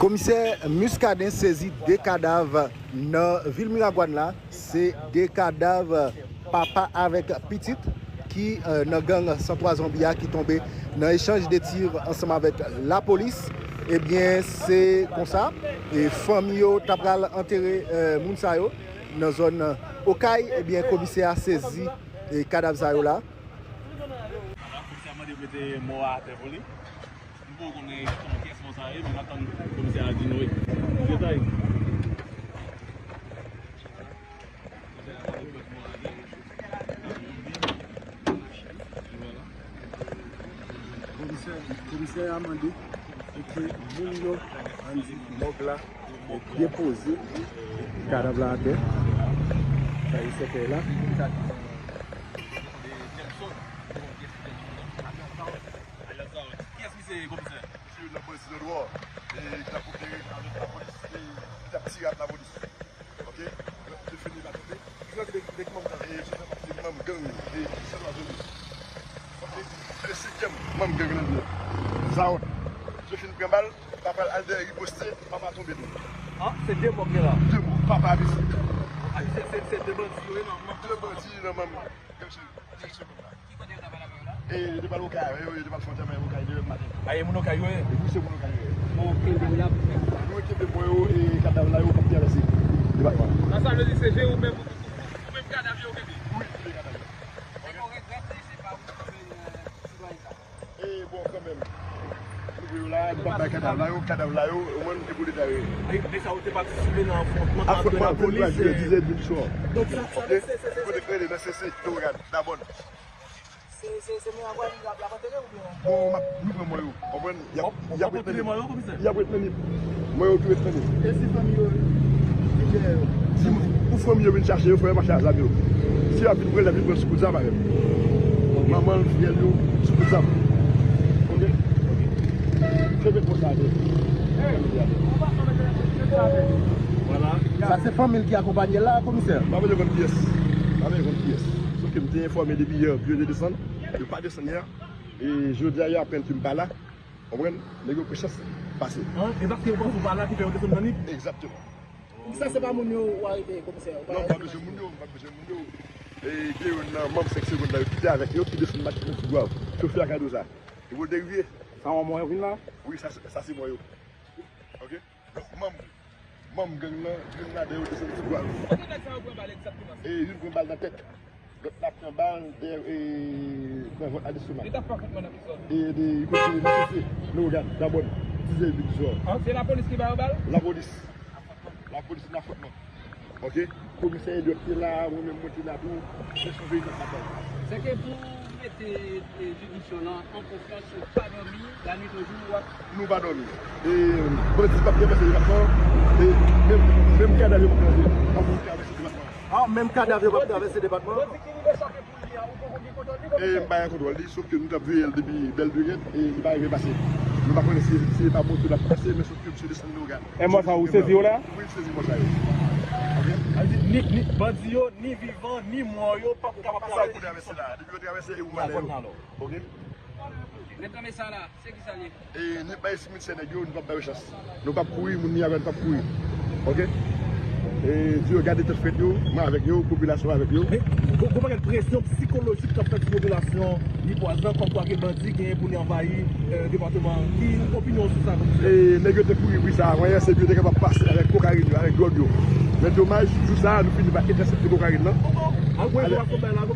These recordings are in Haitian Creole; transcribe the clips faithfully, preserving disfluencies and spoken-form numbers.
Komisè Muscadin sezi de kadav nan vil Miragwàn la. Se de kadav papa avèk pitit ki, eh, nan gang San Twa Zonbi a ki tonbe nan echanj de tir ansanm avèk lapolis. Ebyen, se konsa, e fanmi yo ta pral antere, eh, moun sa yo nan zòn Okay. Ebyen, komisè a sezi, eh, kadav sa yo la. Komisè a mande mete mò a atè pou li. M poko konnen egzakteman kiyès mò sa ye, men n ap tann komisè a di nou, wi. Detay. Komisè, komisè a mande pou ke moun yo ann di mòg la depoze kadav la atè. Sa e sèkèy la. Kiyès misye, komisè? Misye nan bandi nan dwò. E ki t ap opere avèk lapolis, e ki t ap tire ak lapolis. Ok? Yo fini la tonbe. Misye se de, de ki manm gang? E misye fè pati de manm gang, e ki San Twa Zonbi. Ok? Se senkyèm manm gang nan li. Zawòt. Misye fin pran bal, papa l al dèyè riposte, papa tonbe tou. Ah, se de mò ki la. De mò, papa blese. Ah, se, se, se de bandi yo ye nan manm. De bandi nan manm gang. Gang San Twa Zonbi. E yo te pral Okay, yo, yo te pral fè antèman Okay de maten. A, e moun Okay yo ye? Wi, se moun Okay yo ye. Bon, kenbe yo la pou fè. Nou kenbe mò yo e kadav la yo k ap travèse depatman an. Sa, sa vle di se jere ou menm, ou, ou, ou menm kadav yo kenbe? Wi, kenbe kadav yo. Èske w regrèt se pa ou ki konmen, euh, sitwayen sa? E bon, kanmenm. Nou voye yo la, nou p ap bay kadav la yo, kadav la yo, ou menm, e pou Leta yo ye. E, de sa, ou te patisipe nan afwontman ant lapolis e dizèt di swa. Donk, sa, sa, se, se, se, se, kote k rele nan C C, Lorad, Dabòn. Se, se, se Miragwàn y ap, y ap antere oubyen? Bon, m ap, nou pran mò yo, konprann? Y ap, y ap reteni. Y ap reteni. Mò yo tou reteni. E si fanmi yo vin chèche yo? Si pou fanmi yo vin chache yo, fò yo mache a zam yo. Si y ap vin pran l, y ap vin pran l sou kout zam avè m. Manman l, frè l yo, sou kout zam. Ok? Se met mò sa avè. Sa se fanmi l ki akonpanye l la, komisè? M pa bezwen konn kiyès. M pa bezwen konn kiyès. Sòf ke m te enfòme depi yè, yo te desann. Yo pa desann yè. E jodi a, yo aprann ke m pa la. Konprann? Nèg yo pran chans pase. An, e paske yo panse w pa la ki fè yo desann nan nip? Egzakteman. Sa se pa moun yo ou arete, komisè? Non, m pa bezwen moun yo, m pa bezwen moun yo. E gen youn nan manm senk segonn la, yo kite avèk yo, ki desann mache nan Tigwav. Chofè a ka di w sa. E pou derive. Sa yon mò yo vin la? Wi, sa, sa se mò yo. Ok? Donk, manm, manm gang nan, youn ladan yo desann Tigwav. Kote nèg sa yo pran bal egzakteman? E youn pran bal nan tèt. Lòt la pran bal dèyè, e, pran vant a lestomak. Li t ap fè afontman nan ki zòn? E de, li kote nan C C, Lorad, Dabòn, dizèt di swa. An, se lapolis ki ba yo bal? Lapolis. Lapolis nan afwontman. Ok? Komisè Edward te la, mwen menm mwen te la tou. Mwen sou veyi nan batay. Se ke pou mete, e, jiridiksyon lan an konfyans, ou pa dòmi, lannuit, jou, w ap... Nou pa dòmi. E bandi p ap travèse depatman an. E menm, menm kadav yo p ap travèse, p ap travèse depatman an. Ah, menm kadav yo p ap travèse depatman an. Bandi ki rive chake poul li a, ou poko gen kontwòl li, komisè? E m pa gen kontwòl li, sòf ke nou t ap veye l depi bèl lurèt e li pa rive pase. Nou pa konnen si, si se pa moto l ap pase, men sòf ke misye desann Lorad. E mò sa ou sezi yo la? Wi, m sezi mò sa yo. Ok? Sa vle di, ni, ni bandi yo, ni vivan, ni mò yo p ap kapab travèse. Sa ou travèse la, depi yo travèse e ou malè yo. Ok? Nèg nan men sa la, se ki sa l ye? E ni bay simitye nèg yo, nou p ap ba yo chans. Nou p ap kouri, moun Miragwàn p ap kouri. Ok? E di yo gade tèt frèt yo, mwen avèk yo, popilasyon avèk yo. Men, gon, gon pakèt presyon sikolojik k ap fèt sou popilasyon nipwaz lan, kòmkwa ke bandi genyen pou li anvayi, eh, depatman an. Ki opinyon w sou sa, komisè? E nèg yo te kouri, wi, sa, mwen, se pou yo te kapab pase avèk kokayin yo, avèk dwòg yo. Men domaj, jou sa a, nou fini pa entèsepte kokayin lan.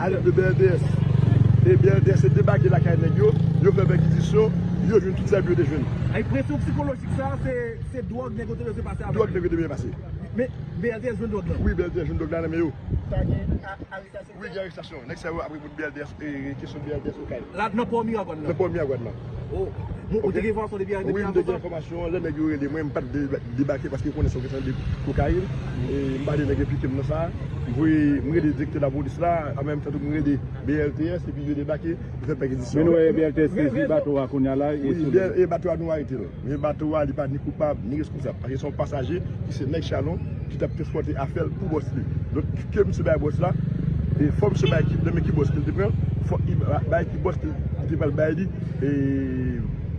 Alèd de B L T S. E B L T S te debake lakay nèg yo, yo fè pèkizisyon, yo jwenn tout sa yo te jwenn. Ay, presyon sikolojik sa, se, se dwòg nèg yo te bezwen pase avèk. Dwòg nèg yo te bezwen pase. Men B L T S jwenn dwòg lan? Wi, B L T S jwenn dwòg la nan men yo. Sa gen a-, arestasyon? Wi, gen arestasyon. Nèg sa yo ap reponn B L T S, e, kesyon B L T S Okay. La, nan pò Miragwàn nan? Nan pò Miragwàn nan. Oh, ou, ou te gen enfòmasyon depi a, depi avan sa? Wi, m te gen enfòmasyon. Lè nèg yo rele mwen, m pa t de-, debake paske yo konnen se yon kesyon de kokayin. E m pa de nèg enplike m nan sa. M voye, m rele direktè lapolis la, an menm tan tou m rele B L T S, epi yo debake, yo fè pèkizisyon. Men nou wè B L T S sezi bato a kounye a la, e... Wi, sou li. B L, e bato a nou arete l. Men bato a, li pa ni koupab, ni reskonsab. Paske se yon pasaje ki se nèg chalon, ki t ap transpòte afè l pou bòs li. Donk, ke misye bay bòs la, e fò misye bay ki, nan men ki bòs li te pran, fò li ba-, bay ki bòs li, li te pral bay li, e,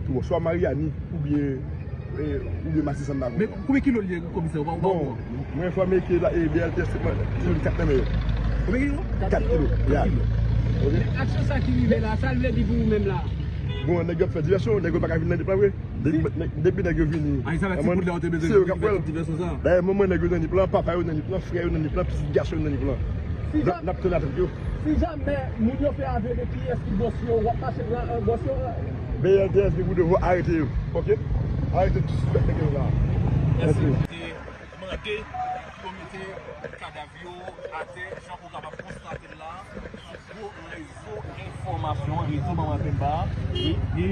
bon, swa Mariani, oubyen e, oubyen matisan m pa konn. Men konbyen kilo l ye, komisè? Ou pa, ou pa... Bon, mwen enfòme ke la, e, B L T S te pran kat nan men yo. Konbyen kilo? Kat kilo. Ya. Ok. Men aksyon sa ki rive la, sa l vle di pou ou menm la? Bon, nèg yo ap fè divèsyon, nèg yo pa ka vin nan nip la vre. Depi, depi nèg yo vini. Ay, sa fè ti bout la ou te bezwen se yo k ap fè l. Divèsyon sa. Dayè, manman nèg yo nan nip lan, papa yo nan nip lan, frè yo nan nip lan, pitit gason yo nan nip lan. Si n ap, n ap tann atèt yo. Si jamè moun yo fè avyon de kiyès ki bòs yo, w ap mache pran, euh, bòs yo, euh. B L T S gen pou devwa arete yo, ok? Arete tout sispèk nèg yo la. Mèsi. Mèsi. Te mande pou yo mete kadav yo atè, jan ou kapab konstate l la, sou gwo rezo enfòmasyon, rezo Manman Pemba, e, e